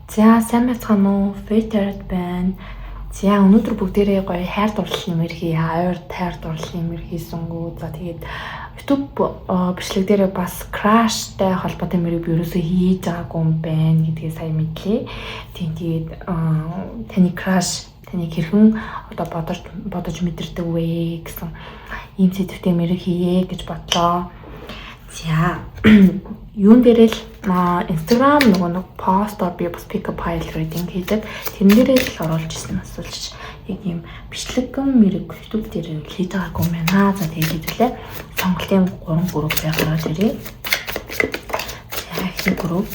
За, сайн байцгаана уу? Фетерд байна. За, өнөөдөр бүгдээрээ гоё хайр дурлалын мэр хийе. Ойр хайр дурлалын мэр хийсэнгүү. За, тэгээд YouTube бичлэг дээрээ бас crush-тай холбоотой мэрийг би ерөөсөө хийж байгаагүй юм байна гэдгийг сая мэдлээ. Тийм, тэгээд таны crush таныг хэрхэн одоо бодож мэдэрдэг вэ гэсэн ийм сэдвтэй мэрийг хийе гэж бодлоо. За, юун дээр л Instagram нөгөө нэг постоор би бас pick up pile reading хийдэг. Тэрэн дээрээ л оруулж ирсэн асуулч яг ийм бичлэгэн мэрэг YouTube дээр хийж байгаагүй юм байна. За, тэгээд хэдүүлээ. Сонголтын 3 групп гараад ирье. За, эхний групп.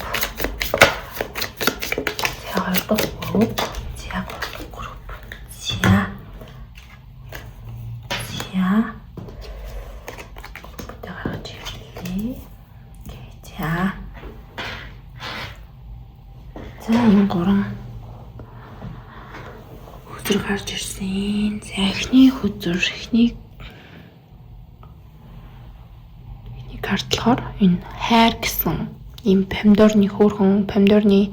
За, хоёр дахь групп. За, гурав дахь групп. За. За. Групптэй гаргаж ирлээ. За. За, ийм 3 хөзөр гарч ирсэн. За, эхний хөзөр, эхний карт болохоор энэ хайр гэсэн ийм помидорны хөөрхөн помидорны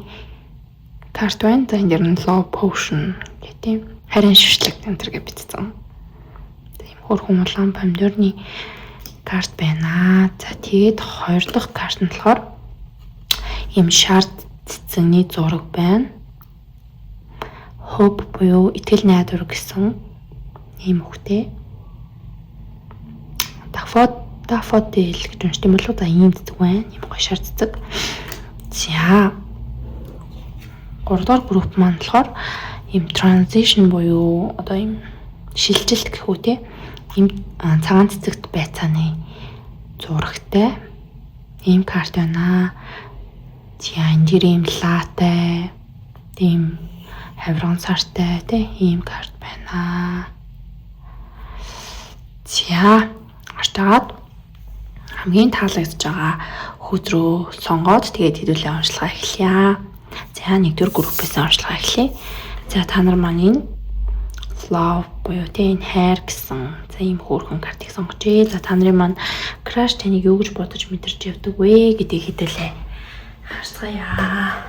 карт байна. За, энэ дэр нь love potion гэх тийм хайрын шүшлэг энэ төр гэж бичсэн. Тийм хөөрхөн улаан помидорны карт байна. За, тэгээд хоёр дахь карт нь болохоор ийм шар цэцэгний зураг байна. Hope буюу итгэл найдвар гэсэн ийм үгтэй. Daffodil гэж уншдаг юм болов уу? За, ийм цэцэг байна. Ийм гоё шар цэцэг. За, 3 дугаар групп маань болохоор ийм transition буюу одоо ийм шилжилт гэх үү те. Ийм цагаан цэцэгт байцааны зурагтай ийм карт байна. За, энэ дэр ийм лаатай, тийм хавраган сартай те ийм карт байна. За, артаад хамгийн таалагдж байгаа хөзрөө сонгоод тэгээд хэдүүлээ уншилгаа эхлэе. За, нэгдүгээр группээс уншилгаа эхлэе. За, та нар маань энэ love буюу те энэ хайр гэсэн за ийм хөөрхөн картыг сонгожээ. За, та нарын маань crush таныг юу гэж бодож мэдэрч явдаг вэ гэдгийг хэдүүлээ харцгаая.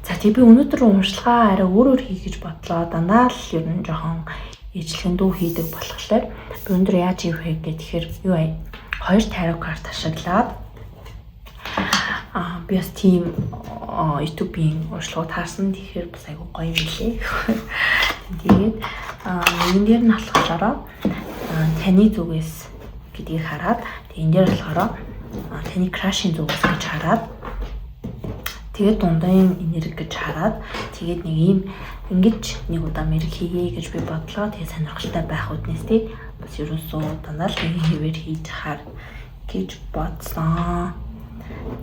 За, тэг би өнөөдөр уншилгаа арай өөрөөр хийх гэж бодлоо. Дандаа л ер нь жоохон ижлэгэн дүү хийдэг болохоор би өнөөдөр яаж хийх вэ гэхээр юу вэ? 2 tarot карт ашиглаад би бас тийм YouTube-ийн уншлагууд харсан. Тэгэхээр бас айгүй гоё юм лээ. Тэгээд нэгэн дээр нь болохоор таны зүгээс гэдгийг хараад, тэгээд энэ дээр болохоор таны crush-ийн зүгээс гэж хараад, тэгээд дундын энерги гэж хараад, тэгээд нэг ийм ингэж нэг удаа мэрэг хийе гэж би бодлоо. Тэгээд сонирхолтой байх үднэс тий бас ерөөсөө дандаа л нэг хэвээр хийж хаар гэж бодсон.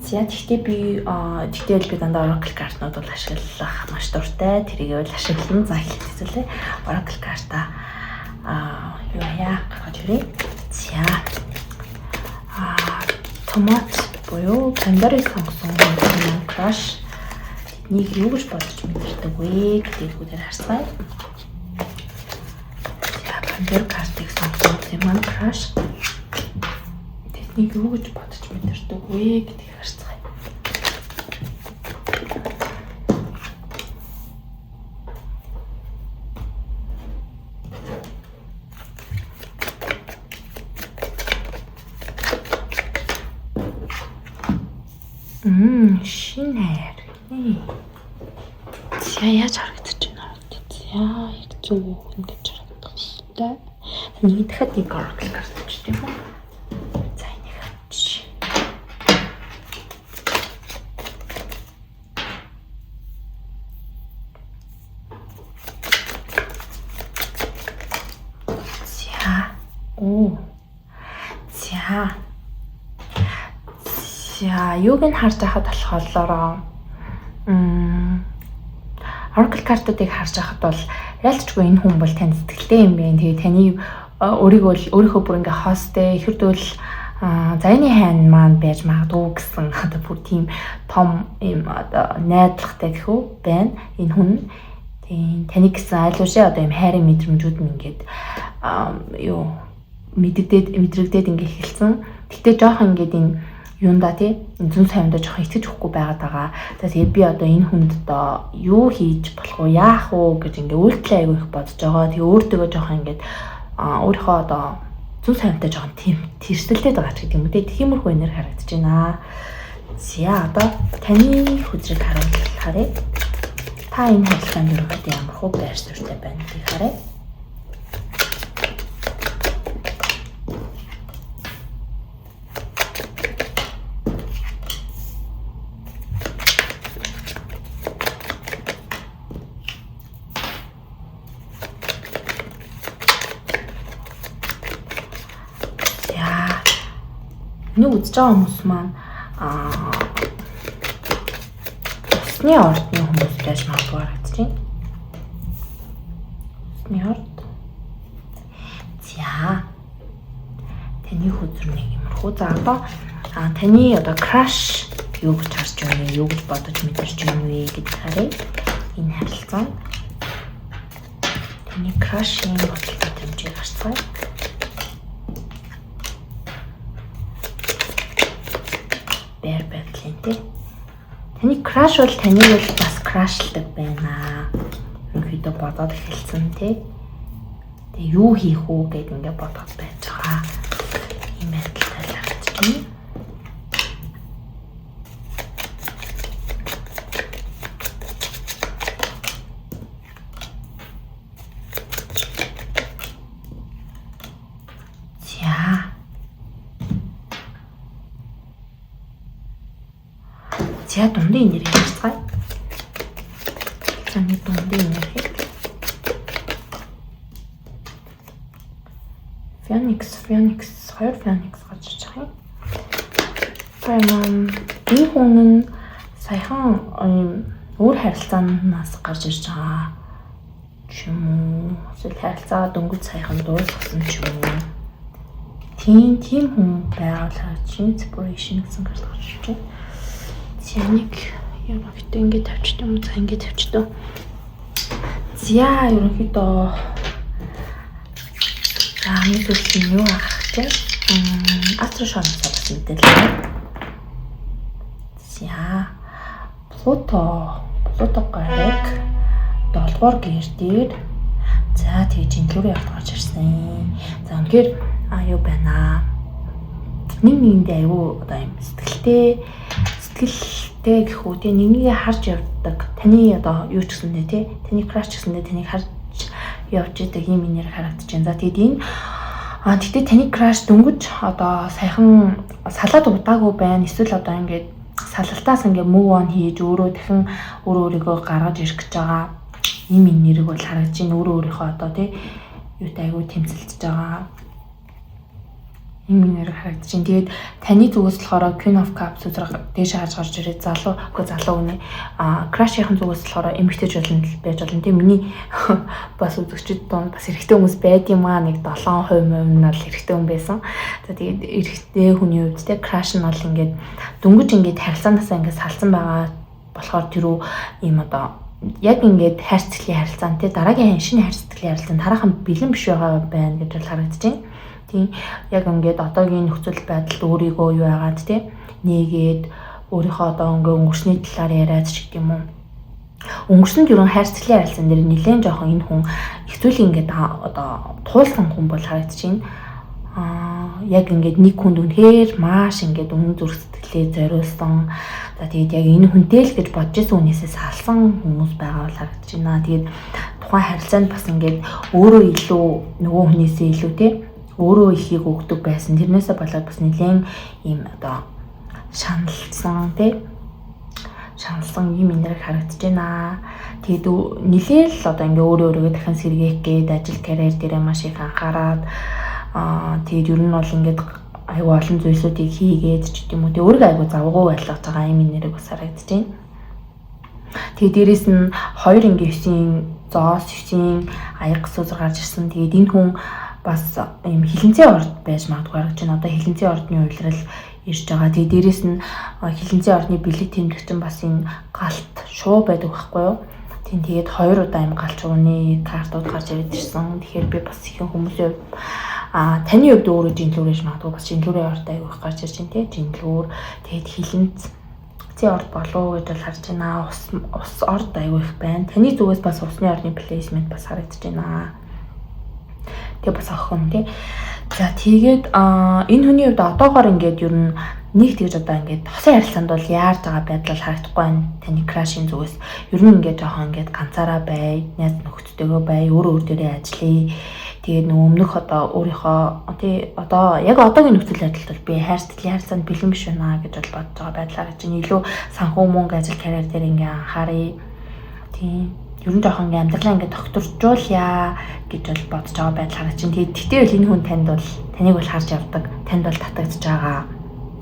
За, тэгтээ би тэгтээ би дандаа Oracle картнууд бол ашиглах маш дуртай. Тэрийг бол ашиглана. За, хэлцүүлээ. Oracle карта юу яа гаргаж ирье. За, томат буюу помидорыг сонгосон хүмүүс crush тэднийг юу гэж бодож мэдэрдэг вэ гэдгийг бүгдээр харцгаая. За, помидор картыг сонгосон хүмүүсийн маань crush тэднийг юу гэж бодож мэдэрдэг вэ гэдгийг харцгаая. Шинэ хайр. За, яаж харагдаж байна вэ? За, яг зөв ингэж харагдах хэрэгтэй. Нэг дахиад нэг Oracle карт авчих юм уу? За, энийг авчих. За. Оо. За. За, юуг нь харж байхад болохоор Oracle картуудыг харж байхад бол ялцчгүй энэ хүн бол танд сэтгэлтэй юм байна. Тэгээ таны өөрийгөө бол өөрийнхөө бүр ингээ хостой ихэрдүүл заяаны хайн маань байж магадгүй гэсэн одоо бүр тийм том юм одоо найдвартай гэх үү байна. Энэ хүн тийм таны гэсэн айл уушаа одоо юм хайрын мэдрэмжүүд нь ингээд юу мэдрэгдээд ингээ эхэлсэн. Гэтэ жоохон ингээд энэ юунда тий зүүн савндаа жоохон итгэж өгөхгүй байгаад байгаа. За тэгээд би одоо энэ хүнд одоо юу хийж болох уу, яах уу гэж ингээ үйлдэлээ айгүй их бодож байгаа. Тэгээ өөртөөгөө жоохон ингээд өөрийнхөө одоо зүүн савнтай жоохон тийм тэрсэлдээд байгаа ч гэдэг юм үү те. Тиймэрхүү энерги харагдаж байна. За одоо таны хүзрийг харуулах харъя. Та энэ харилцаанд ерөнхийдөө ямар хөө байр суурьтай байна гэдгийг харъя. Энийг үзэж байгаа хүмүүс маань усны ордны хүмүүс байж магадгүй харагдаж байна. Усны орд. За. Таны хөзөр нэг юмрхүү. За одоо таны одоо crush юу гэж харж байна вэ? Юу гэж бодож мэдэрч байна вэ гэдгийг харъя. Энэ харилцаа. Таны crush-ийн бодол мэдрэмжийг харцгаая. Байр байдлын тий. Таны crush бол таныг бол бас crush-лдаг байна. Ерөнхийдөө бодоод эхэлсэн тий. Тэгээ юу хийх үү гэд ингээ бодоод байж байгаа. Ийм байдалтай л харагдаж байна. За дундын энерги харцгаая. Таны дундын энерги. Phoenix, Phoenix, хоёр Phoenix гарч иж байгаа юм. Энэ хүн нь саяхан ийм өөр харилцаанаас гарч ирж байгаа ч юм уу. Эсвэл харилцаа дөнгөж саяхан дуусгасан ч юм уу. Тийм хүн байгаа л харагдаж байна. Inspiration гэсэн карт гарч ирж байна. За нэг ерөнхийдөө ингэ тавьчих юм уу? За ингэ тавьчих. За ерөнхийдөө за хамгийн сүүлд нь юу авах вэ? Астро шоноос бас мэдээлэл байна. За Плуто гараг 7 дугаар гэр дээр за тэгж интлүүрийн явд гарч ирсэн. За үнэхээр юу байна? Нэг нэгэндээ айгүй одоо юм сэтгэлтэй гэх үү те нэг нэгээ харж явдаг. Таны одоо юу ч гэсэндээ те таны crush ч гэсэндээ таныг харж явж идэг юм энерги харагдаж байна. За тэгэд энэ тэгтээ таны crush дөнгөж одоо саяхан салаад удаагүй байна. Эсвэл одоо ингээд салалтаас ингээд move on хийж өөрөө дахин өөрөө өөрийгөө гаргаж ирэх гэж байгаа ийм энерги бол харагдаж байна. Өөрөө өөрийнхөө одоо те юутай айгүй тэмцэлдэж байгаа ийм энерги харагдаж байна. Тэгээд таны зүгээс болохоор Queen of Cups үзрэг дээш харж гарч ирээд залуу үгүй залуу гэнэ. Crush-ийн зүгээс болохоор эмэгтэй жолонд байж болно. Тийм миний бас үзэгчид донд бас эрэгтэй хүмүүс байд юм аа. Нэг 7% нь бол эрэгтэй хүн байсан. За тэгээд эрэгтэй хүний хувьд те crush нь бол ингээд дөнгөж ингээд харилцаанаасаа ингээд салсан байгаа болохоор тэр үү ийм одоо яг ингээд хайр сэтгэлийн харилцаанд те дараагийн шинэ хайр сэтгэлийн харилцаанд хараахан бэлэн биш байгаа байна гэж бол харагдаж байна. Тийм яг ингээд одоогийн нөхцөл байдалд өөрийгөө юу яагаад те нээгээд өөрийнхөө одоо ингээ өнгөрсний талаар яриад ч гэх юм уу. Өнгөрсөнд ерөн хайр сэтгэлийн харилцаан дээр нэлээд жоохон энэ хүн их зүйлийг ингээд одоо туулсан хүн бол харагдаж байна. Яг ингээд нэг хүнд үнэхээр маш ингээд үнэн зүрх сэтгэлээ зориулсан. За тэгээд яг энэ хүнтэй л гэж бодож исэн хүнээсээ салсан хүмүүс байгаа бол харагдаж байна. Тэгээд тухайн харилцаанд бас ингээд өөрөө илүү нөгөө хүнээсээ илүү те өөрөө ихийг өгдөг байсан. Тэрнээсээ болоод бас нэлээд ийм одоо шаналсан тий шаналсан юм энерги харагдаж байна. Тэгээд нэлээд л одоо ингээ өөрөө өөрийгөө дахин сэргээх гээд ажил карьер дээрээ маш их анхаарад тэгээд ер нь бол ингээд айгүй олон зүйлсүүдийг хийгээд ч гэдэм үү. Тэгээд өөрийгөө айгүй завгүй байлгаж байгаа юм энерги бас харагдаж байна. Тэгээд дээрэс нь 2 ингээ 9-ийн зоос 9-ийн аяг сүзэр гарч ирсэн. Тэгээд энэ хүн бас ийм хилэнцээ орд байж магадгүй харагдаж байна. Одоо хилэнцээ ордны улирал ирж байгаа. Тэгээ дээрэс нь хилэнцээ ордны бэлэг тэмдэгч нь бас энэ галт шуу байдаг байхгүй юу? Тийм тэгээд 2 удаа ийм галт шууны картууд гарч ирээд ирсэн. Тэгэхээр би бас ихэнх хүмүүсийн хувьд А таны хувьд өөрөө жинлүүр гэж магадгүй бас жинлүүрийн орд аягүй их гарч ирж байна те. Жинлүүр тэгээд хилэнц цэцэн орд болов уу гэж бол харж байна. Ус орд аягүй их байна. Таны зүгээс бас усны орны placement бас харагдаж байна. Тэгээ бас охин тий. За тэгээд энэ хүний хувьд одоогоор ингээд ер нь нэг тэгж одоо ингээд тосын харилцаанд бол яарж байгаа байдал харагдахгүй байна. Таны crush ийн зүгээс ер нь ингээд жоохон ингээд ганцаараа бай, найз нөхдөдөө бай, өөр өөр дээрээ ажиллая. Тэгээд нөгөө өмнөх одоо өөрийнхөө тий одоо яг одоогийн нөхцөл байдалд бол би хайр сэтгэлийн харилцаанд бэлэн биш байна гэж бол бодож байгаа байдлаар чинь илүү санхүү мөнгө ажил карьер дээр ингээ анхааръя. Тийм ер нь жоохон ингээ амьдралаа ингээ тогтворжуулъя гэж бол бодож байгаа байдал харагдаж чинь. Тэгээд тэгтэл энэ хүн танд бол таныг бол харж явдаг, танд бол татагдж байгаа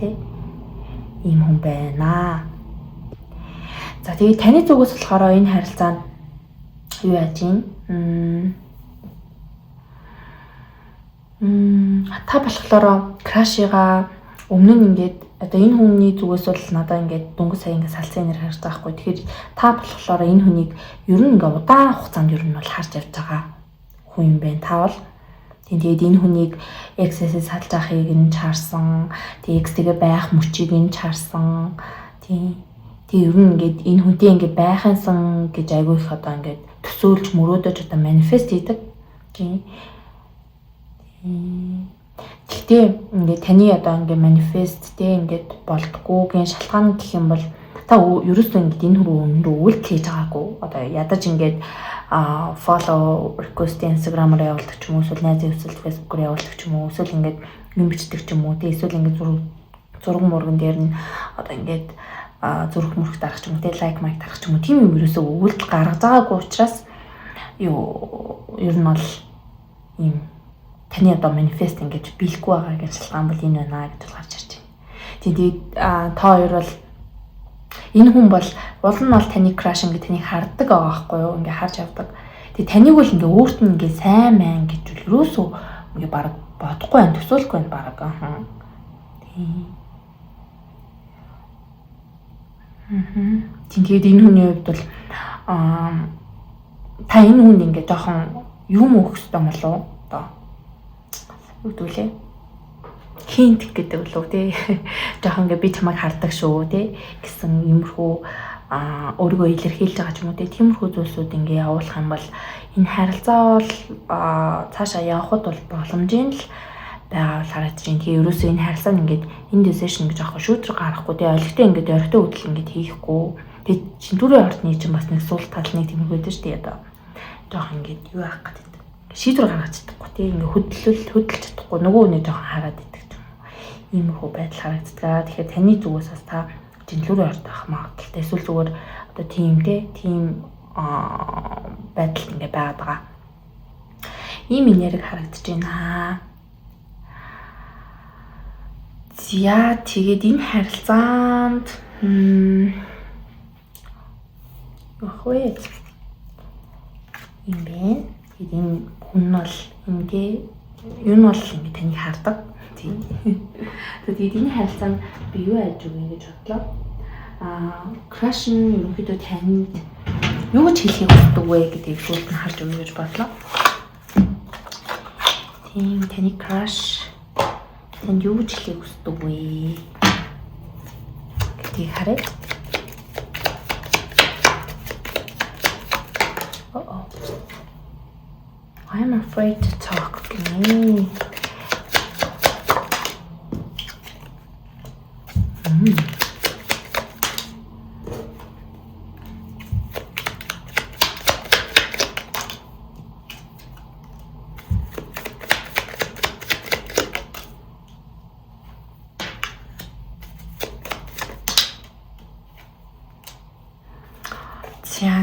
тий ийм хүн байна. За тэгээд таны зүгээс болохоор энэ харилцаанд юу яаж юм? Та болохоор crush ыгаа өмнө нь ингээд одоо энэ хүний зүгээс бол надаа ингээд дөнгөж сая ингээд салсан энер харж байгаа хгүй. Тэгэхээр та болохоор энэ хүнийг ер нь ингээд удаан хугацаанд ер нь бол харж явж байгаа хүн юм байна. Та бол тэгээд энэ хүнийг ex-ээс салж авахыг нь чаарсан, тэг ex-тэйгээ байх мөчийг нь чаарсан. Тийм. Тэг ер нь ингээд энэ хүнтэй ингээд байхансан гэж айгүй их одоо ингээд төсөөлж мөрөөдөж одоо manifest хийдэг. Тийм. Гэхдээ ингээд таны одоо ингээд manifest те ингээд болдгоогийн шалтгаан гэх юм бол та ерөөсөө ингээд энэ хүн рүү үйлдэл хийж байгаагүй. Одоо ядаж ингээд follow request Instagram-аар явуулдаг ч юм уу, эсвэл найзын хүсэлт Facebook-оор явуулдаг ч юм уу, эсвэл ингээд юм бичдэг ч юм уу, те эсвэл ингээд зураг мурган дээр нь одоо ингээд зүрх мөрөх дарах ч юм уу, те like майк дарах ч юм уу, тийм юм ерөөсөө үйлдэл гаргаж байгаагүй учраас юу ер нь бол ийм таны одоо manifest ингэж биелэхгүй байгаа гэж шалтгаан бол энэ байна гэж гарч ирж байна. Тэгээд та хоёр бол энэ хүн бол уул нь бол таны crush ингэ таныг хардаг байгаа байхгүй юу? Ингээ харж явдаг. Тэгээ таныг бол ингээ өөрт нь ингээ сайн мэн гэж юусоо ингээ баг бодохгүй байх, төсөөлөхгүй байх баг. Аа. Тийм. Тийм тэгээд энэ хүний хувьд бол та энэ хүнд ингээ жоохон юм өгөх хэрэгтэй болов уу? Одоо юу гэдэг лээ? Hint гэдэг лөө тий. Жоохон ингээ би чамайг хардаг шүү тий гэсэн юмрхүү өөрийгөө илэрхийлж байгаа ч юм уу тий. Тиймэрхүү зүйлсүүд ингээ явуулах юм бол энэ харилцаа бол цаашаа явахад бол боломжийн л байгаа бол харагдаж байна. Тэгээ ерөөсөө энэ харилцаанд ингээд энэ decision гэж аахгүй шүүтрэг гаргахгүй тий. Олигтой ингээд орхитой хөдөл ингээд хийхгүй. Тэгээ чинтүрийн ордны чинь бас нэг сул тал нэг тиймэрхүү байдаг шүү дээ одоо. Жоохон ингээд юу яах гэдэг. Шийдвэр гаргаж чадахгүй тий. Ингээд хөдөлж чадахгүй нөгөө хүний жоохон хараад идэг юм. Иймэрхүү байдал харагддаг. Тэгэхээр таны зүгээс бас та жинлүүрийн орд авах магадлалтай. Эсвэл зүгээр одоо тийм тий тийм байдалд ингээд байгаад байгаа. Ийм энерги харагдаж байна. За тэгээд энэ харилцаанд юу вэ? Юм бэ? Тэгээд энэ хүн нь бол ингээ юу нь бол ингээ таныг хардаг. Тийм. Тэгээд энэ харилцаанд би юу яаж өгье гэж бодлоо. Crush нь ерөнхийдөө танд юу гэж хэлхийг хүсдэг вэ гэдгийг сүүлд нь харж өгье гэж бодлоо. Тийм, таны crush танд юу гэж хэлхийг хүсдэг вэ гэдгийг харъя. Uh-oh. I'm afraid to talk гинэ.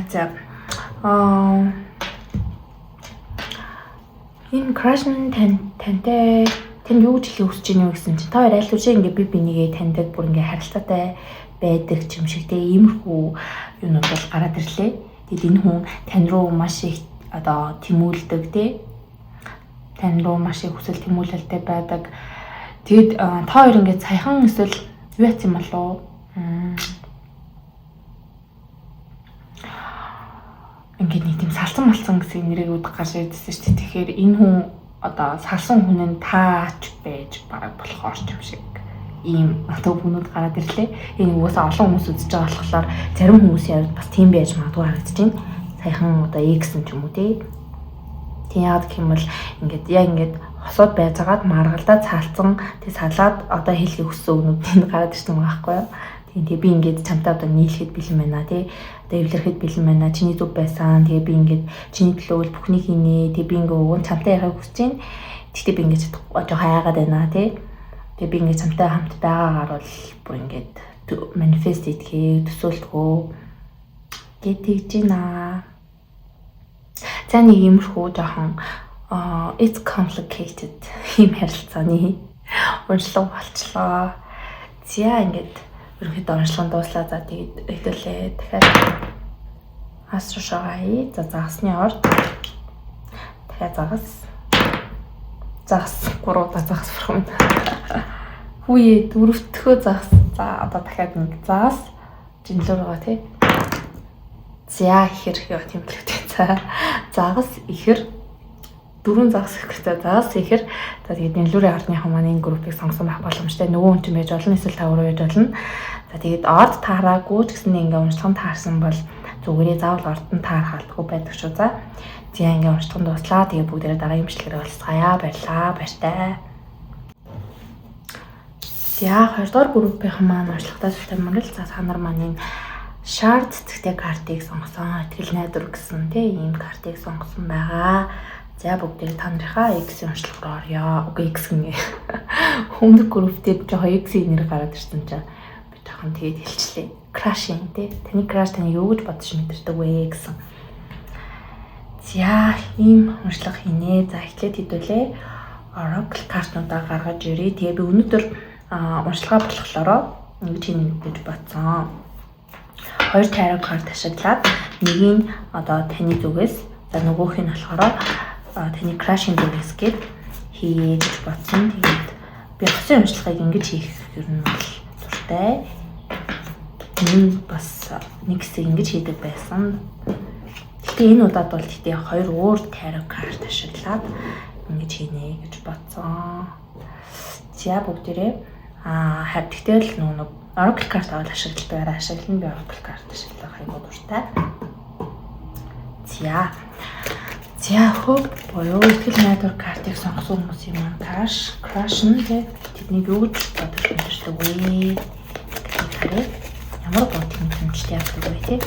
За. Энэ crush нь тантай танд юу гэж хэлхийг хүсэж байна вэ гэсэн чинь та хоёр аль үшээ ингээ би бинийгээ таньдаг бүр ингээ харилцаатай байдаг юм шиг те иймэрхүү юунууд бол гараад ирлээ. Тэгэд энэ хүн тань руу маш их одоо тэмүүлдэг те тань руу маш их хүсэл тэмүүлэлтэй байдаг. Тэгэд та хоёр ингээ саяхан эсвэл юу яц юм болов ингээд нэг тийм салсан малсан гэсэн нэрийг гарч ирдсэн шүү дээ. Тэгэхээр энэ хүн одоо салсан хүн нь таач байж бараг болохоор ч юм шиг ийм одоо хүмүүд гараад ирлээ. Энэ угаасаа олон хүмүүс үзэж байгаа болохоор зарим хүмүүсийн хувьд бас тийм байж магадгүй харагдаж байна. Саяхан одоо X нь ч юм уу тий. Тийм яагаад гэх юм бол ингээд яг ингээд хосууд байцаагаад маргалдаа цаалцсан тий салаад одоо хэлхийг хүссэн үгнүүд энд гараад ирсэн байгаа байхгүй юу? Тийм тэгээ би ингээд чамтай одоо нийлэхэд бэлэн байна тий. Одоо эвлэрэхэд бэлэн байна. Чиний зүг байсан. Тэгээ би ингээд чиний төлөө бүхнийг хийнэ. Тэгээ би ингээд уг нь чамтай ярихыг хүсэж байна. Гэхдээ би ингээд чадахгүй жоохон айгаад байна тий. Тэгээ би ингээд чамтай хамт байгаагаар бол бүр ингээд манифест хийдгийг төсөөлтгөө гэж тэгж байна. За нэг иймэрхүү жоохон it's complicated ийм харилцааны уншлага болчлоо. За ингээд ерөнхийдөө уншлага дууслаа. За тэгээд хэдүүлээ. Дахиад ас руу хий. За загасны орд. Дахиад загас. Загас 3 удаа загас бурхан. Хүүе дөрөвтгөө загас. За одоо дахиад нэг загас жинлүүр байгаа тий. За ихэр яа тийм л үү. За загас ихэр дөрвөн загас их гэсэн. Загас ихэр. За тэгээд нэлүүрийн ордныхан маань энэ группийг сонгосон байх боломжтой. Нөгөө хүн чинь байж болно, эсвэл та өөрөө байж болно. За тэгээд орд таараагүй ч гэсэн ингээ уншлага таарсан бол зүгээрээ заавал орд нь таарах албагүй байдаг шүү. За ингээ уншлага дууслаа. Тэгээд бүгдээрээ дараагийн бичлэгээр уулзцаая. Баярлалаа. Баяртай. За 2 дугаар группийнхан маань уншлагатай сүлтэй мөрөл. За та нар маань энэ шар цэцэгтэй картыг сонгосон. Итгэл найдвар гэсэн тийм ийм картыг сонгосон байгаа. За бүгдээ та нарынхаа X-ийн уншлага руу орё. Үгүй X гинэ. Өмнөх групп дээр жоохон X-ийн нэр гараад ирсэн чинь би жоохон тэгээд хэлчлээ. Crush-ing тий. Таны crush таны юу гэж бодож мэдэрдэг вэ гэсэн. За ийм уншлага хийнэ. За эхлээд хэдүүлээ. Oracle картнуудаа гаргаж ирье. Тэгээ би өнөөдөр уншлагаа болохлоороо ингэж хийнэ гэж бодсон. Хоёр tarot карт ашиглаад нэг нь одоо таны зүгээс, за нөгөөх нь болохоор таны crush-ийн зүгээс гээд хийе гэж бодсон. Тэгээд би хосын уншлагыг ингэж хийх ер нь бол дуртай. Энэ бас нэг хэсэг ингэж хийдэг байсан. Гэхдээ энэ удаад бол гэхдээ хоёр өөр tarot карт ашиглаад ингэж хийнэ гэж бодсон. За бүгдээрээ тэгтэл нөгөө Oracle карт авал ашигладаг ашиглана. Би Oracle карт ашиглах айгуу дуртай. За. За hope буюу итгэл найдвар картыг сонгосон хүмүүсийн маань crush нь тэ тэднийг юу гэж бодож мэдэрдэг вэ гэдгийг харъя. Ямар бодол мэдрэмжтэй явдаг вэ тэ?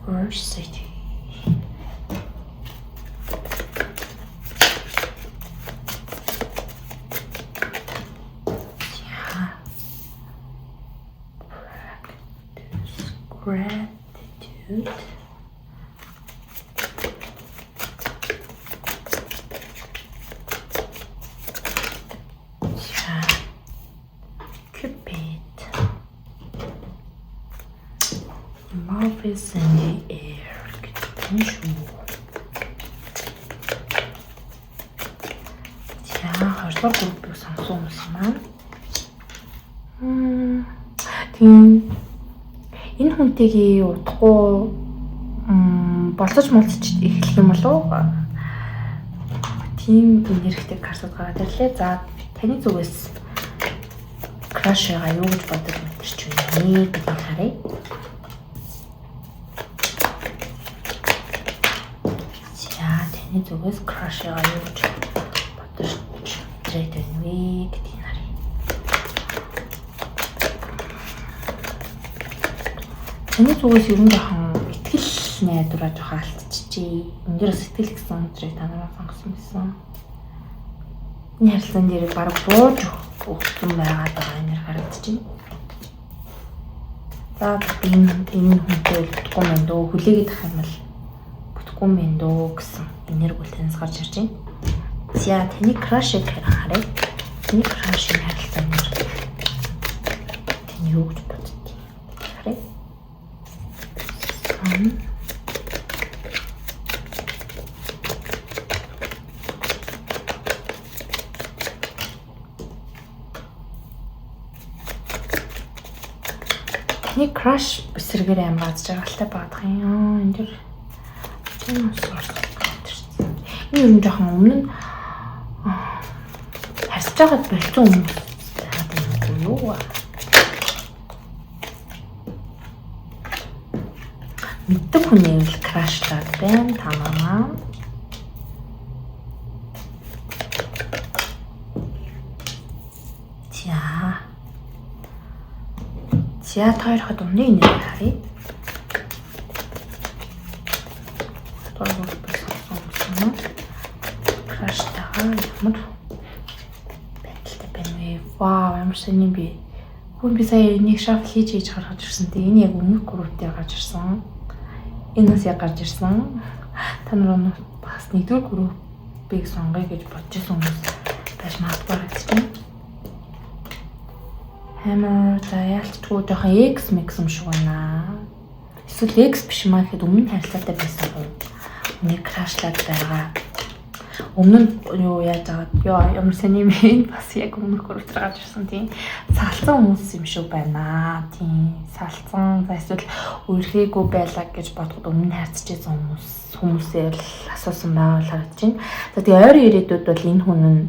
Diversity. Gratitude. За. Cupid. Love is in the air гэдэг юм шүү. За, хоёрдугаар группийг сонгосон хүмүүс маань. Тийм энэ хүнтэйгээ удахгүй болцож молцож эхлэх юм болов уу? Тийм энергитэй картууд гараад ирлээ. За таны зүгээс crush-гаа юу гэж бодож мэдэрч байна гэдгийг харъя. За таны зүгээс crush-гаа юу гэж бодож мэдрээд байна вэ гэдгийг харъя. Таны зүгээс ер нь жоохон итгэл найдвараа жоохон алдчихжээ. Энд дээр бас итгэл гэсэн өндрийг та нараа сонгосон байсан. Энэ харилцаан дээр баг бууж өгсөн байгаа даа энэ харагдаж байна. За би энэ хүнтэй бүтэхгүй мэн дөө хүлээгээд ах юм бол бүтэхгүй мэн дөө гэсэн энерги бол танаас гарч ирж байна. За таны crush-ыг харъя. Таны crush-ийн харилцаан дээр таны юу гэж боддгийг харъя. Sun. таны crush эсрэгээр амар аз жаргалтай байгаадах юм. Энэ дэр тийм ус орсон. Энэ ер нь жоохон өмнө нь харьцаж байгаад болцсон хүмүүс байгаад юм уу юу? Мэддэг хүний л крашлаад байна та намаа. За. За та хоёр хад өмнө нэр харъя. Краштайгаа ямар байдалтай байна вэ? Вау, ямар сонин бэ? Хүн би сая энийг шафл хийж хийж гаргаж ирсэн. Тэгээ энэ яг өмнөх групп дээр гарч ирсэн. Энэ бас яг гарч ирсэн. Та нар бас нэгдүгээр группийг сонгоё гэж бодож исэн хүмүүс байж магадгүй харагдаж байна. Hammer за яалтчгүй жоохон X mix юм шиг байна. Эсвэл X биш маа гэхэд өмнө харилцаатай байсан хүн. Үнийг крашлаад байгаа. Өмнө нь юу яаж аваад ёо ямар сони юм бэ? Бас яг өмнөх групп дээр гарч ирсэн тийм. Салцсан хүмүүс юм шиг байна. Тийм. Салцсан за эсвэл үерхээгүй байлаа гэж бодоход өмнө харьцаж байсан хүмүүсээ л асуусан байгаа бол харагдаж байна. За тэгээ ойрын ирээдүйд бол энэ хүн нь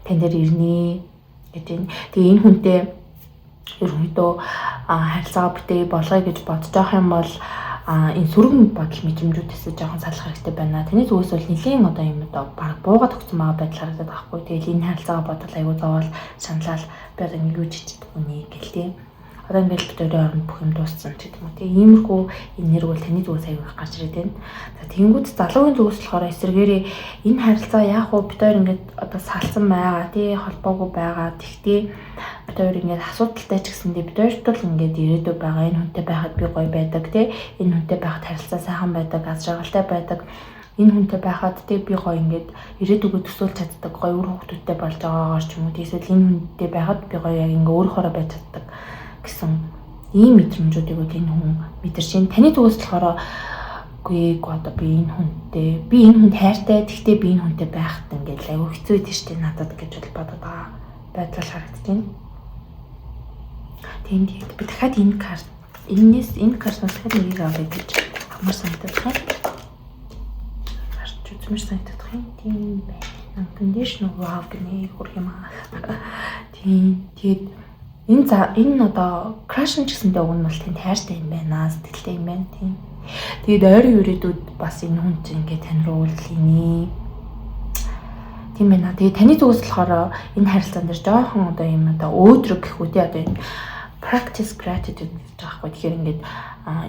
тань дээр ирнэ гэж байна. Тэгээ энэ хүнтэй ерөнхийдөө харилцаа бүтээ болгоё гэж бодож байгаа юм бол энэ сөрөг бодол мэдрэмжүүдээс жоохон салах хэрэгтэй байна. Таны зүгээс бол нэлийн одоо юм одоо баг буугаад өгсөн байгаа байдал харагдаад байгаа хгүй. Тэгэл энэ харилцаагаа бодол аягүй зовоол шаналал би одоо ингэ юу ч хийдэггүй нэ гэл тийм. Одоо ингээл бид хоёрын хооронд бүх юм дууссан ч гэдэг юм уу. Тэгээ иймэрхүү энерги бол таны зүгээс аягүй их гарч ирээд байна. За тэгэнгүүт залуугийн зүгээс болохоор эсрэгээрээ энэ харилцаа яах вэ? Бид хоёр ингээд одоо салсан байгаа тий холбоогүй байгаа. Тэгтээ бид хоёр ингээд асуудалтай ч гэсэндээ бид хоёрт л ингээд ирээдүй байгаа. Энэ хүнтэй байхад би гоё байдаг тий. Энэ хүнтэй байхад харилцаа сайхан байдаг, аз жаргалтай байдаг. Энэ хүнтэй байхад тий би гоё ингээд ирээдүгөө төсөөлж чаддаг, гоё үр хөвгтүүдтэй болж байгаагаар ч юм уу. Эсвэл энэ хүнтэй байхад би гоё яг ингээд өөрөөхөөрөө байж чаддаг гэсэн ийм мэдрэмжүүдийг бол энэ хүн мэдэрч байна. Таны зүгээс болохоор үгүй одоо би энэ хүнтэй, би энэ хүнд хайртай, тэгтээ би энэ хүнтэй байхад ингээд айгүй хэцүү байдаг штэ надад гэж бол бодод байгаа байдал харагдаж байна. Тийм тэгээд би дахиад энэ карт энэс энэ картнаас дахиад нэгийг авъя гэж амар санагдах юм. Харж үзмэр санагдах юм. Тийм байна. Unconditional love гэнэ хөрх юм аа. Тийм тэгээд энэ за энэ одоо crush ч гэсэндээ уг нь бол тэнд хайртай юм байна. Сэтгэлтэй юм байна тийм. Тэгээд ойрын ирээдүйд бас энэ хүн чинь ингээд тань руу үлнэ. Тийм байна. Тэгээд таны зүгээс болохоор энэ харилцаан дээр жоохон одоо юм одоо өөдрөг гэх үү те одоо энэ practice gratitude гэж байгаа хгүй. Тэгэхээр ингээд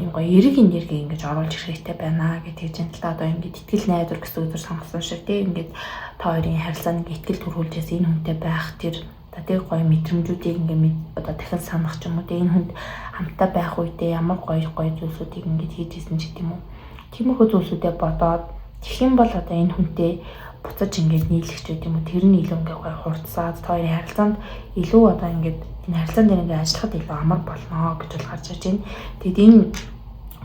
юм гоё эерэг энерги ингэж оруулж ирэх хэрэгтэй байна гэж тэгж юм л та одоо ингээд итгэл найдвар гэсэн үгээр сонгосон шиг те ингээд та хоёрын харилцаанд ингээд итгэл төрүүлж яасан энэ хүнтэй байх тэр одоо тэг гоё мэдрэмжүүдийг ингээд одоо дахин санах ч юм уу те энэ хүнд хамтаа байх үедээ ямар гоё гоё зүйлсүүдийг ингээд хийж исэн ч гэдэм үү. Тиймэрхүү зүйлсүүдээ бодоод тэгэх юм бол одоо энэ хүнтэй буцаж ингээд нийлэх ч гэдэм үү. Тэр нь илүү ингээд гоё хурцсаад та хоёрын харилцаанд илүү одоо ингээд энэ харилцаан дээр ингээд ажиллахад илүү амар болно гэж бол гарч ирж байна. Тэгэд энэ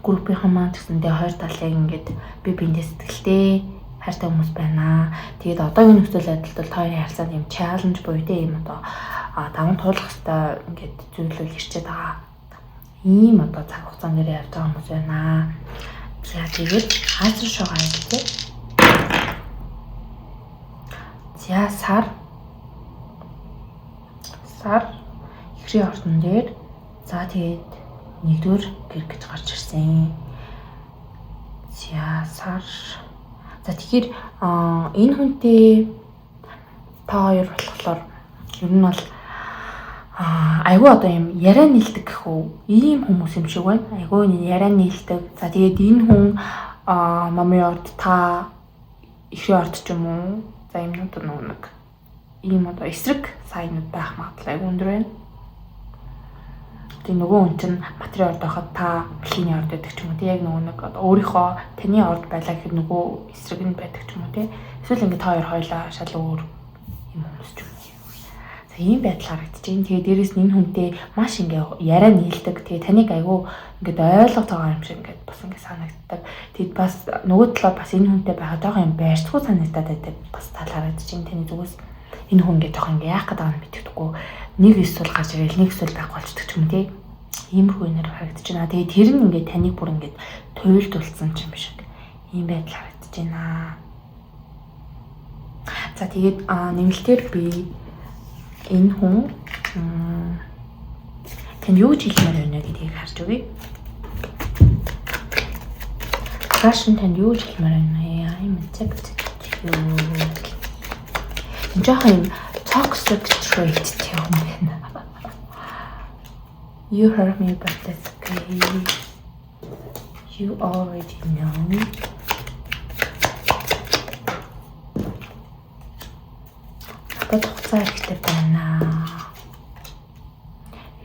группийнхан маань гэсэндээ хоёр талыг ингээд би биендээ сэтгэлтэй хайртай хүмүүс байна. Тэгээд одоогийн нөхцөл байдалд бол та хоёрын харилцаанд юм challenge буюу те ийм одоо даван туулах хэрэгтэй ингээд зүйлүүд ирчээд байгаа. Ийм одоо цаг хугацаан дээр явж байгаа хүмүүс байна. За тэгээд хаасан шоугаа хийлээ. За сар ихрийн ордон дээр за тэгээд нэгдүгээр гэр гэж гарч ирсэн. За сар. За тэгэхээр энэ хүнтэй та хоёр болохоор ер нь бол айгүй одоо юм яриа нийлдэг гэх үү ийм хүмүүс юм шиг байна. Айгүй яриа нийлдэг. За тэгээд энэ хүн номын орд та ихрийн орд ч юм уу. За юм одоо нэг ийм одоо эсрэг сайнууд байх магадлал айгүй өндөр байна. Тэгээ нөгөө хүн чинь материал орд байхад та бэлгийн орд байдаг ч юм уу. Тэг яг нөгөө нэг одоо өөрийнхөө таны орд байлаа гэхэд нөгөө эсрэг нь байдаг ч юм уу тий. Эсвэл ингээд та хоёр хоёлаа шал өөр юм хүмүүс ч юм уу. За ийм байдал харагдаж байна. Тэгээ дээрэс нь энэ хүнтэй маш ингээ яриа нийлдэг. Тэгээ таныг айгүй ингээд ойлгож байгаа юм шиг ингээд бас ингээ санагддаг. Тэгэд бас нөгөө талаа бас энэ хүнтэй байгаа жоохон юм байрцгүй санагдаад байдаг. Бас тал харагдаж байна таны зүгээс. Энэ хүн ингээд жоохон ингээ яах гээд байгааг нь мэддэхгүй. Нэг эсвэл гарч ирэл, нэг эсвэл байхгүй болчихдог ч юм тий. Иймэрхүү энерги харагдаж байна. Тэгээ тэр нь ингээд таныг бүр ингээд туйлдулсан юм шиг ийм байдал харагдаж байна. За, тэгээд нэмэлтээр би энэ хүн танд юу гэж хэлмээр байна гэдгийг харж өгье. Crush нь танд юу гэж хэлмээр байна вэ? I'm addicted to you. Энэ жоохон юм toxic trait юм байна. You hurt me, but that's okay. You already know. Надад хугацаа хэрэгтэй байна.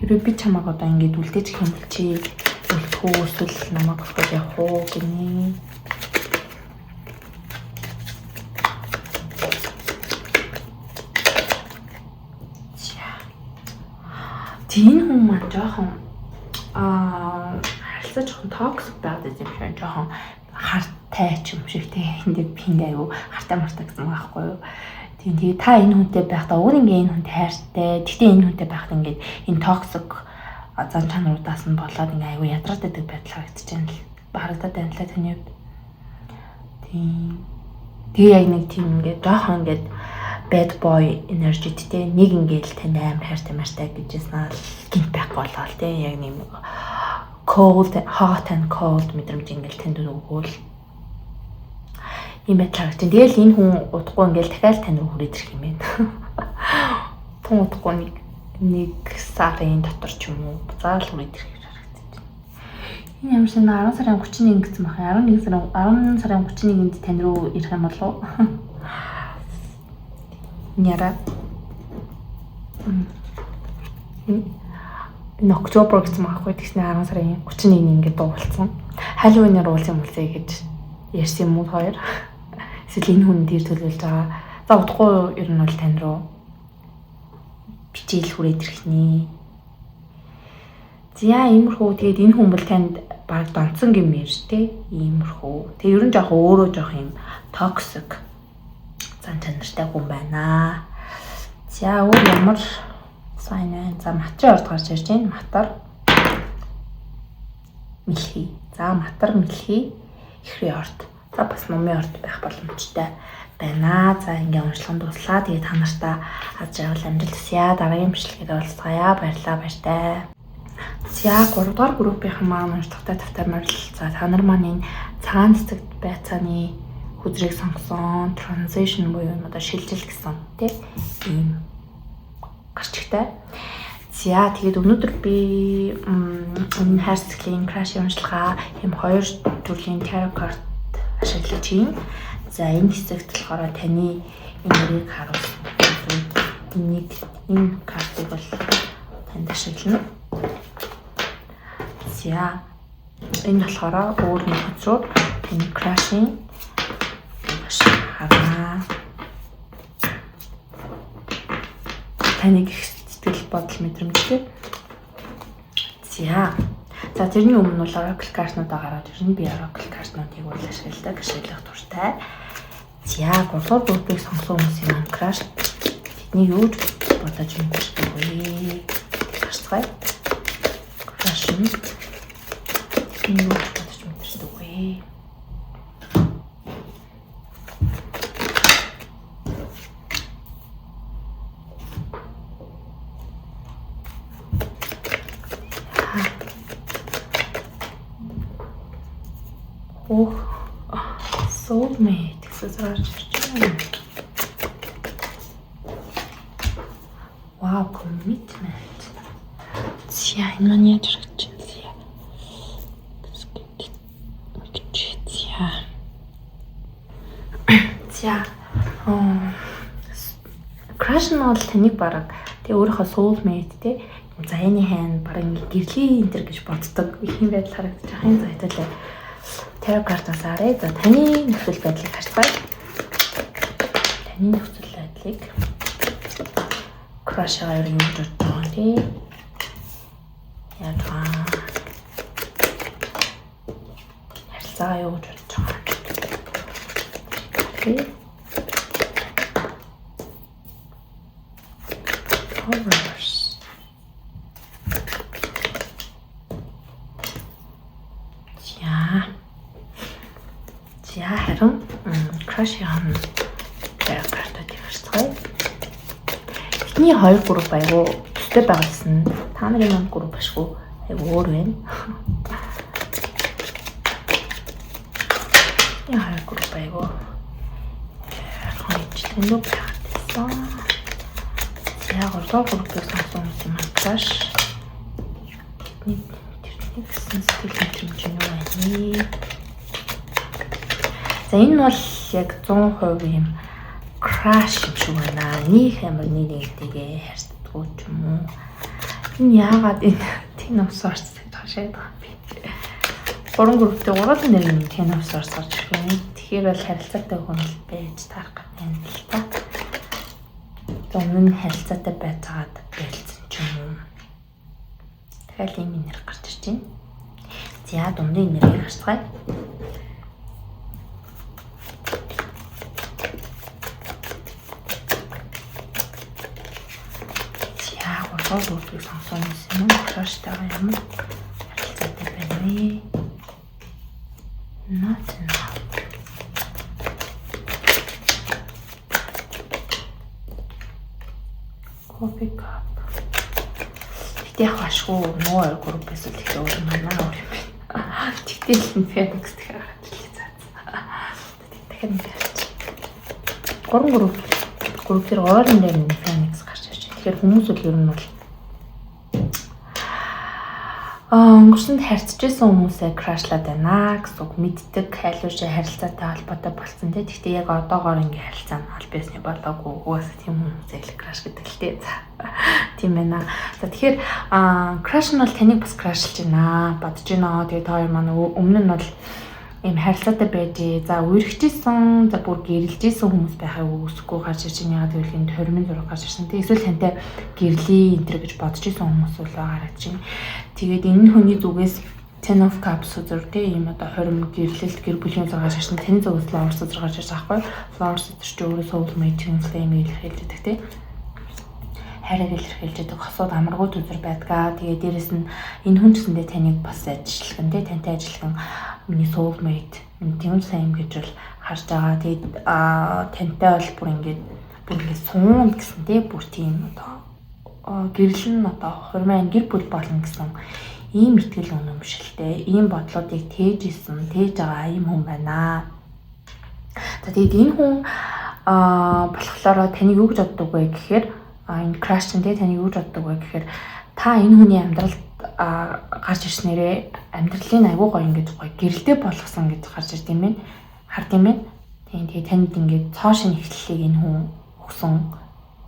Хэрвээ би чамайг одоо ингэж үлдээж гэх юм бол чи үлдэх үү, эсвэл намайг болоход явах уу гинэ. За. Тийм, хүн маань жоохон харилцаа жоохон toxic байгаад юм шиг, жоохон хартай ч юм шиг те. Энд би ингээ аюу хартай мартай гэсэн байгаа байхгүй юу? Тийм, тэгээ та энэ хүнтэй байхдаа уг ингээ энэ хүнтэй хайртай. Гэхдээ энэ хүнтэй байхдаа ингээд энэ toxic зан чанаруудаас нь болоод ингээ аюу ядраад байдаг байдал харагдаж байна л харагдаад байна л таны хувьд. Тийм. Тэгээ яг нэг тийм ингээд жоохон ингээд bad boy energy те, нэг ингээл танд амар хайртай мартай гэжсэн л гинт байхгүй болоод те, яг нэг cold, hot and cold мэдрэмж ингээл танд өгөөл ийм байдал харагдаж байна. Тэгэл энэ хүн удахгүй ингээл дахиад тань руу хүрээд ирэх юм байна. Тун удахгүй, нэг сарын дотор ч юм уу буцаал хүрээд ирэх гэж харагдаж байна. Энэ ямар сайн 10 сарын 31 гэсэн байх. 11 сарын 10 сарын 31-нд тань руу ирэх юм болов уу? Няра. Энэ October гэсэн байхгүй, тэгснэ 10 сарын 31-нд ингээд дуулсан. Halloween-аар уулзсан мөлзөө гэж ярьсан юм уу хоёр? Эсвэл энэ хүн дээр төлөөлж байгаа. За, удахгүй ер нь бол тань руу бичээл хүрээд ирэх нэ. За, иймэрхүү, тэгээд энэ хүн бол танд баг донцсон гэмээр те, иймэрхүү. Тэгээ ер нь жоох өөрөө жоох юм toxic зан чанартай хүн байна. За, өөр ямар сайн байна? За, матрын орд гарч ирж байна. Матар мэлхий. За, матар, мэлхий, ихрийн орд. За, бас нумын орд байх боломжтой байна. За, ингээ уншлага дууслаа. Тэгээ та нартай аз жаргал, амжилт хүсье. Дараагийн бичлэгээр уулзцаая. Баярлалаа, баяртай. За, 3 дугаар группийн маань уншлагатай тавтай морил. За, та нар маань энэ цагаан цэцэгт байцааны хүзрийг сонгосон, transition буюу одоо шилжил гэсэн тий ийм гарчигтай. За, тэгээд өнөөдөр би энэ хайр сэтгэлийн crush уншилгаа ийм хоёр төрлийн tarot card ашиглаж байна. За, энэ хэсэгт болохоор таны энэ нэрийг харуулсан. Энийг, энэ картыг бол танд ашиглана. За, энэ болохоор өөр нэг хөзрөөр таны crush-ийн харна. Таныг их сэтгэл бодол мэдрэмжтэй. За. За, тэрний өмнө бол Oracle картнуудаа гараад ирнэ. Би Oracle картнуудыг бол ашигладаг, ашиглах дуртай. За, гурван группийг сонгосон хүмүүсийн маань crush тэднийг юу ч бодож мэдэрдэг вэ? Харцгаая. Crush нь тэднийг юу ч бодож мэдэрдэг вэ? Ох, soulmate гэсэн гарч ирж байна. Wow, commitment. За, энэ маань яаж харагдаж байна? За. За. Crush нь бол таныг бараг тэг өөрийнхөө soulmate те, заяаны хайн, бараг ингээ гэрлийн энэ төр гэж боддог юм байдал харагдаж байгаа юм. За, хэвлээ. Tarot картаас харъя. За, таны нөхцөл байдлыг харцгаая. Таны нөхцөл байдлыг, crush-аар юу гэж бодож байгаа юм те? Яаж байгаа? Харилцаагаа юу гэж бодож байгаа? Okay. Lovers. Crush-ийн дээр картуудыг харцгаая. Эхний 2 групп айгу төстэй байгаалсан. Та нарын маань групп ашгүй айгу өөр байна. Энэ 2 групп айгу ойрхон ижилхэндүү байгаад байсан. За 3 дугаар группийг сонгосон хүмүүсийн маань crush. Тэдний тэрний гэсэн сэтгэл мэдрэмж нь юу байна вэ? За энэ бол яг 100% юм crush юм шиг байна. Них амар нэг нэгтэйгээ харьцдаггүй ч юм уу. Энэ яагаад энэ Ten of Swords гэж хашаад байгаа юм бэ? Гурван групптэй гурван нэр нь Ten of Swords гарч ирэх юм. Тэгэхээр бол харилцаатай хүн л байж таарах гэдэг юм л та. За өмнө нь харилцаатай байцгаад байлцсан ч юм уу. Тэгэхээр ийм нэр гарч ирж байна. За дундын нэрийг харцгаая. За гурван группийг сонгосон юм уу? Crush-тайгаа ямар харилцаатай байна вэ? Not enough. Coffee cup. Гэтэ яг ашгүй нөгөө хоёр группээс л их өөр манай өөр юм байна. Тэгтэл нь Phoenix дахиад гарч ирлээ. За. Дахиад нэг харч. Гурван групп дээр гурван дээр нь Phoenix гарч ирж байна. Тэгэхээр хүмүүс бол ер нь бол өнгөрсөнд харьцаж исэн хүмүүсээ crush-лаад байна гэсэн үг. Мэддэг, хайлуушаа харилцаатай холбоотой болсон те. Гэхдээ яг одоогоор ингээ харилцаа нь аль биесний болоогүй. Угаасаа тийм хүмүүсээ л crush гэдэг л те. За тийм байна. За тэгэхээр crush нь бол таныг бас crush-лж байна. Бодож байна. Тэгээ та хоёр маань өмнө нь бол ийм харилцаатай байж, за үерхчихсэн, за бүр гэрэлжсэн хүмүүс байхыг үгүйсэхгүй гарч ирж байна. Яагаад гэвэл энэ тормын зураг гарч ирсэн. Тэг эсвэл тантай гэрлээ энэ төр гэж бодож исэн хүмүүс бол харагдаж байна. Тэгээд энэ хүний зүгээс Ten of Cups үзэр тэ ийм одоо хорим гэрлэлт гэр бүлийн зураг гарч ирсэн. Таны зүгээс Lovers зураг гарч ирсэн аахгүй. Lovers үзэр чи өөрөө soulmate, twin flame илэрхийлж байдаг тэ. Хайрыг илэрхийлж байдаг хосууд амаргүй төзөр байдгаа. Тэгээ дээрэс нь энэ хүн ч гэсэндээ таныг бас ажиллах тэ тантай ажиллах миний soulmate, миний twin flame гэж бол харж байгаа. Тэгээд тантай бол бүр ингээд суун гэсэн тэ бүр тийм одоо гэрэл нь одоо хурмын гэр бүл болно гэсэн ийм итгэл үнэмшилтэй, ийм бодлуудыг тээж исэн, тээж байгаа ийм хүн байна. За тэгээд энэ хүн болохоор таныг юу гэж боддог вэ гэхээр энэ crush чинь тэ таныг юу гэж боддог вэ гэхээр та энэ хүний амьдралд гарч ирснээрээ амьдралын айгуу гоё ингэж гоё гэрэлтэй болгосон гэж гарч ирд юм байна. Хард юм байна. Тийм тэгээ танд ингээд цоо шинэ эхлэлийг энэ хүн өгсөн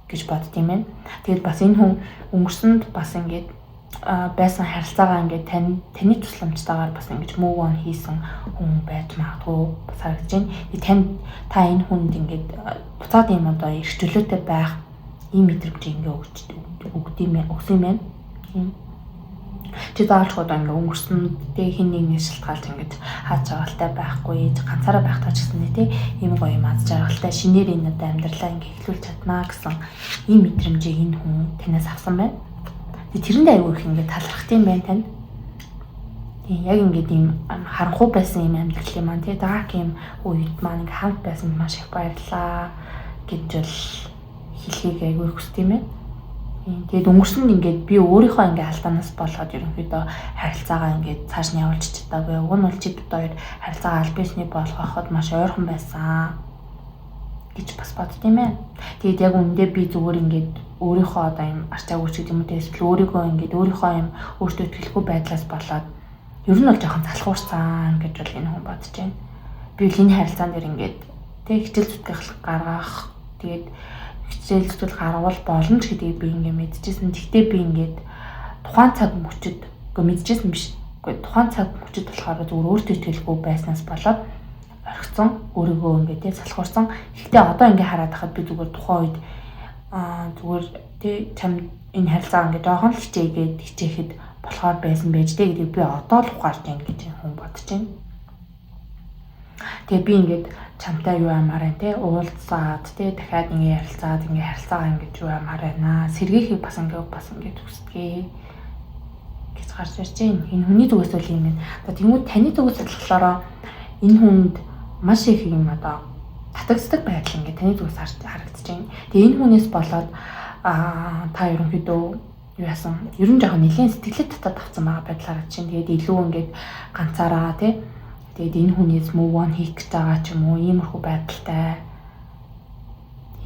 гэж бодд юм байна. Тэгээд бас энэ хүн өнгөрсөнд бас ингээд байсан харилцаагаа ингээд таны тусламжтайгаар бас ингэж move on хийсэн хүн байж магадгүй бас харагдаж байна. Тэгээд та энэ хүнд ингээд буцаад ийм одоо эрх чөлөөтэй байх ийм мэдрэмж ингээ өгсөн юм байна. Тийм. Чи заавалчгүй одоо ингээ өнгөрсөн тэ хин нэгнээс шалтгаалж ингэж хаад жаргалтай байхгүй ганцаараа байхдаа ч гэсэн тэ ийм гоё юм аз жаргалтай шинээр энэ одоо амьдралаа ингээ эхлүүлж чаднаа гэсэн ийм мэдрэмжийг энэ хүн танаас авсан байна. Тэгээ тэрэндээ аягүй их ингээ талархт юм байна танд. Тийм яг ингээд ийм харанхуй байсан юм амьдралын маань тэ dark юм үед маань ингээ хамт байсан маш их баярлаа гэж бол хэлхийг аягүй хүсдэг юм байна. Тэгээд өнгөрсөн нь ингээд би өөрийнхөө ингээ алдаанаас болоод ерөнхийдөө харилцаагаа ингээд цааш нь явуулж чадаагүй. Уг нь бол чи бид хоёр харилцаагаа аль биесний болгоход маш ойрхон байсан гэж бас бодд юм байна. Тэгээд яг үүндээ би зүгээр ингээд өөрийнхөө одоо юм арчаагүй ч гэдэг юм уу эсвэл өөрийгөө ингээд өөрийнхөө юм өөртөө итгэлгүй байдлаас болоод ер нь бол жоохон залхуурсан гэж бол энэ хүн бодож байна. Би л энэ харилцаан дээр ингээд тэг хичээл зүтгэх гаргах тэгээд хичээл зүтгэл гаргавал болно ч гэдгийг би ингээ мэдчихсэн. Тэгтээ би ингээд тухайн цаг мөчөд үгүй мэдчихсэн биш. Үгүй тухайн цаг мөчөд болохоор зүгээр өөртөө итгэлгүй байснаас болоод орхисон, өөрийгөө ингээ тий салхуурсан. Гэхдээ одоо ингээ хараад хахад би зүгээр тухайн үед зүгээр тий чам энэ харилцаа ингээ жоохон л хичээгээд хичээхэд болохоор байсан байж тээ гэдгийг би одоо л ухаарч байна гэж хүн бодож байна. Тэгээ би ингээд чамтай юу амаар байна те уулзаад те дахиад ингээ ярилцаад ингээ харилцаагаа ингэж юу амаар байна. Сэргээхийг бас ингээ хүсдэгэ гэж гарч ирж байна. Энэ хүний зүгээс бол юм байна. За тэгмүүд таны зүгээс болохоор энэ хүнд маш их юм одоо татагддаг байдал ингээд таны зүгээс харагдаж байна. Тэгээ энэ хүнээс болоод та ерөнхийдөө юу яасан? Ер нь жоохон нэлээд сэтгэлээ татаад авсан байгаа байдал харагдаж байна. Тэгээд илүү ингээд ганцаараа тий. Тэгээд энэ хүнээс move on хийх гэж байгаа ч юм уу, иймэрхүү байдалтай.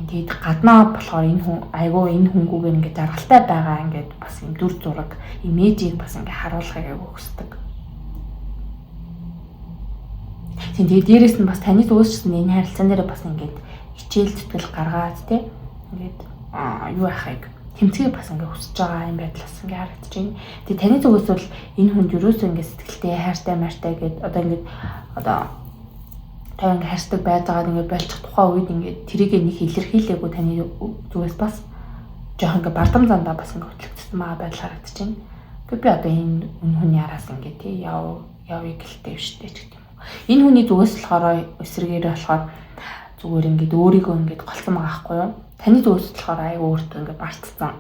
Тэгээд гаднаа болохоор энэ хүн айгүй энэ хүнгүүгээр ингээд жаргалтай байгаа ингээд бас юм дүр зураг, имижийг бас ингээд харуулахыг айгүй хүсдэг. Тийм, тэгээд дээрэс нь бас таны зүгээс ч гэсэн энэ харилцаан дээр бас ингээд хичээл зүтгэл гаргаад тий ингээд юу яхахыг тэмцгийг бас ингээд хүсэж байгаа юм байдал бас ингээд харагдаж байна. Тэгээд таны зүгээс бол энэ хүнд ерөөсөө ингээд сэтгэлтэй, хайртай, мартай гэд одоо ингээд одоо та ингээд хайрцаг байж байгаад ингээд болчих тухайн үед ингээд тэрийг нэг илэрхийлээгүй таны зүгээс бас жоох ингээд бардам зандаа бас ингээд хөтлөгдсөн байгаа байдал харагдаж байна. Гэхдээ би одоо энэ хүний араас ингээд тий явъя гэлтэй штэ ч гэдэг юм уу. Энэ хүний зүгээс болохоор эсрэгээрээ болохоор зүгээр ингээд өөрийгөө ингээд голцсон байгаа байхгүй юу? Таны зүгээс болохоор аяг өөртөө ингээд бартцсан.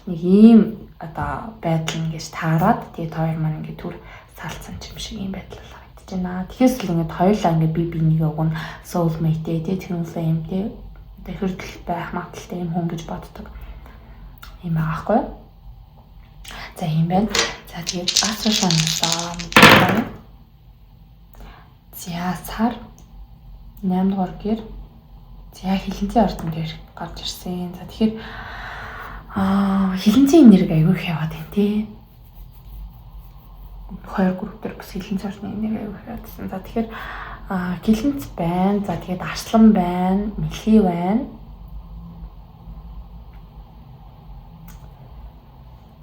Нэг ийм одоо байдал ингээд таарад тэгээ та хоёр маань ингээд түр салцсан юм шиг ийм байдал харагдаж байна. Тэгэхээр л ингээд хоёулаа ингээд би бинийгээ уг нь soulmate тий twin flame тий хүртэл байх магадлалтай юм хүн гэж боддог юм байгаа байхгүй юу? За ийм байна. За тэгээд Astro шанасаа мэдээ. За сар 8 дугаар гэр за хилэнцэн ордон дээр гарч ирсэн. За тэгэхээр хилэнцэн энерги аягүй их яваад байна тий. Хоёр групп дээр бас хилэнцэн ордны энерги аягүй их яваадсан. За тэгэхээр хилэнц байна. За тэгээд арслан байна, мэлхий байна.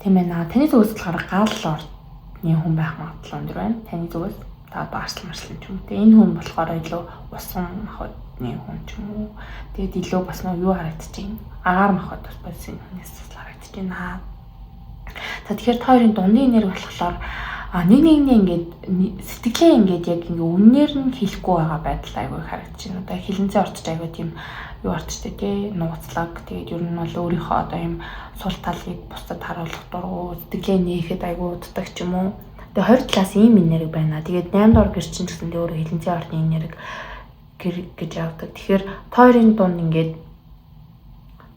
Тийм ээ. Таны зүгээс болохоор гал ордны хүн байх магадлал өндөр байна. Таны зүгээс та одоо арслан марслан ч юм уу. Энэ хүн болохоор илүү усан махбодны хүн ч юм уу. Тэгээд илүү бас нөө юу харагдаж байна? Агаар махбод бас энэ хүнээс харагдаж байна. За тэгэхээр та хоёрын дундын энерги болохоор нэг нэгний ингээд сэтгэлээ ингээд яг ингээд үннээр нь хэлэхгүй байгаа байдал айгүй харагдаж байна. Одоо хилэнцээ орчиж айгүй тийм юу орчтой тий нууцлаг. Тэгээд ер нь бол өөрийнхөө одоо юм сул талыг бусдад харуулах дургу, сэтгэлээ нээхэд айгүй уддаг ч юм уу. Тэгээ хоёр талаас ийм энерги байна. Тэгээд 8 дугаар гэр чинь гэсэн өөрөө хилэнцээ орны энерги гэр гэж явдаг. Тэгэхээр та хоёрын дунд ингээд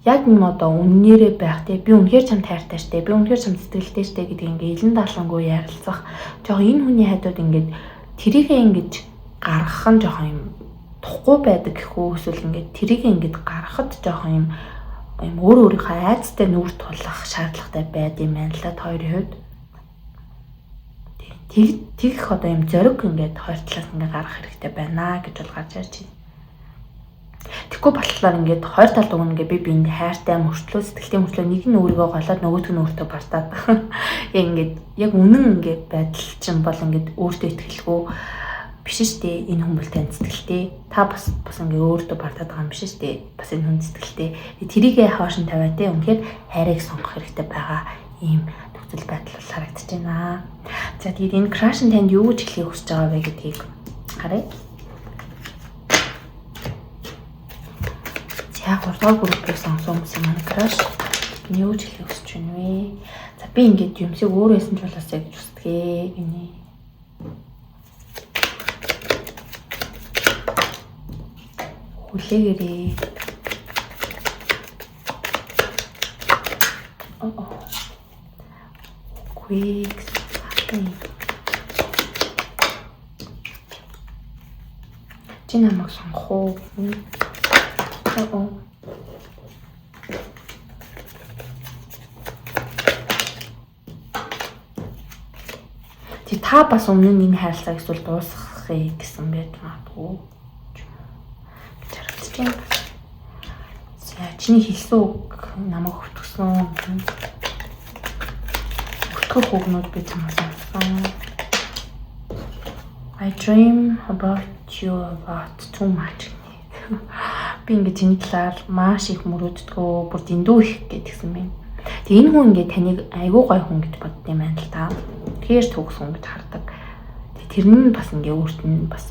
яг юм одоо үннээрээ байх тий би үнэхээр чамд хайртай штэ, би үнэхээр чамд сэтгэлтэй штэ гэдэг ингээ илэн даалгавгүй ярилцах. Жохо энэ хүний хажууд ингээд тэрийгээ ингэж гаргах нь жохон юм тухгүй байдаг гэх үү, эсвэл ингээд тэрийгээ ингээд гаргахад жохон юм өөр өөрийнхөө айцтай нүүр тулах шаардлагатай байд юм байна л да та хоёрын хувьд. Тэгэх одоо юм зориг ингээд хоёр талаас ингээ гаргах хэрэгтэй байна гэж бол гарч ирж байна. Тэгэхгүй болохоор ингээд хоёр талд уг ингээ би биэнд хайртай мөртлөө сэтгэлтэй мөртлөө нэг нь өөрийгөө голоод нөгөөх нь өөртөө бартаад яг ингээд яг үнэн ингээд байдал чинь бол ингээд өөртөө итгэлгүй биш штэ. Энэ хүн бол тань сэтгэлтэй. Та бас ингээ өөртөө бартаад байгаа юм биш штэ. Бас энэ хүн сэтгэлтэй. Тэрийгээ хоош нь тавиа те. Үнэхээр хайрыг сонгох хэрэгтэй байгаа ийм нөхцөл байдал бол харагдаж байна. За тэгээд энэ crush нь танд юу гэж хэлхийг хүсэж байгаа вэ гэдгийг харъя. За 3 дугаар группийг сонгосон хүмүүсийн маань crush юу гэж хэлхийг хүсэж байна вэ? За би ингээд юмсыг өөрөө хийсэн ч болоосаа гэж хүсдэг гинэ. Хүлээгээрэй. Quick. Чи намайг сонгох уу? Тэг та бас өмнө нь энэ харилцааг эсвэл дуусгахыг гэсэн байж магадгүй гэж харагдаж байна. За чиний хэлсэн үг намайг өвтгсөн. Өвтгөх үгнүүд би чамаас сонссон. I dream about you a lot too much. Би ингээд чиний талаар маш их мөрөөддгөө, бүр дэндүү их гэдгсэн байна. Тэгээ энэ хүн ингээд таныг айгүй гой хүн гэж бодд юм байна л та. Тэгэхээр төгс хүн гэж хардаг. Тэгээ тэр нь бас ингээд өөрт нь бас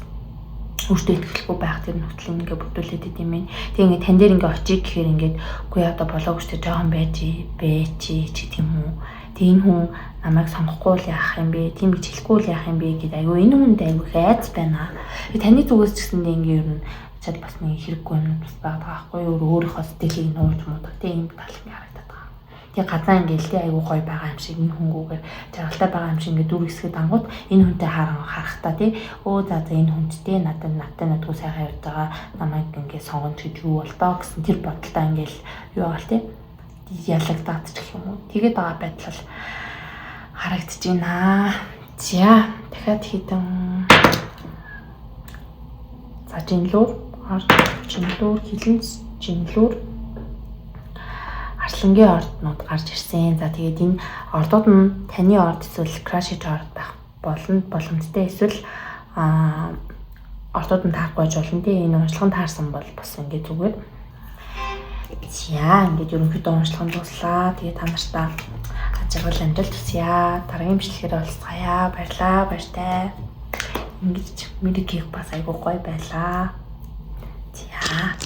өөртөө итгэлгүй байх тэр нөхцөл ингээд бүрдүүлээд идэм юм. Тэгээ ингээд тань дээр ингээд очие гэхээр ингээд үгүй одоо болоогүй шүү дээ, жоохон байж ч гэдэг юм уу. Тэгээ энэ хүн намайг сонгохгүй л яах юм бэ? Тийм гэж хэлэхгүй л яах юм бэ гэдээ айгүй энэ хүнд айгүй их айц байна. Тэгээ таны зүгээс ч гэсэндээ ингээд ер нь Шал бас нэг хэрэггүй юмнууд бас байгаа байхгүй юу? Өөрийнхөө сэтгэлийг нууж муудаг тийм тал ингээ харагдаад байгаа. Тэгээ газаа ингээл тий айгуу гоё байгаа юм шиг, энэ хүнгүүгээр жаргалтай байгаа юм шиг ингээ дүр хэсгээ дангууд энэ хүнтэй харахтаа тий өө за за энэ хүнтэй надад надтай надгүй сайхан явж байгаа, намайг ингээ сонгоно гэж юу бол доо гэсэн тэр бодолтой ингээл юу байгаа тий ялагдаад ч гэх юм уу. Тэгээд байгаа байдал харагдаж байна. За, дахиад хэдэн за жинлүүр, орд жинлүүр, хилэнц жинлүүр, арслангийн орднууд гарч ирсэн. За, тэгээд энэ ордууд нь таны орд эсвэл crush орд байх болно, боломжтой, эсвэл ордууд нь таарахгүй байж болно тий. Энэ уншлага нь таарсан бол бас ингээд зүгээр. За, ингээд ерөнхийдөө уншлага нь дууслаа. Тэгээд та нартай жаргал амжилт хүсье. Дараагийн бичлэгээр уулзцаая. Баярлаа, баяртай. Ингэж мэрэг хийх бас айгуу гоё байлаа. За.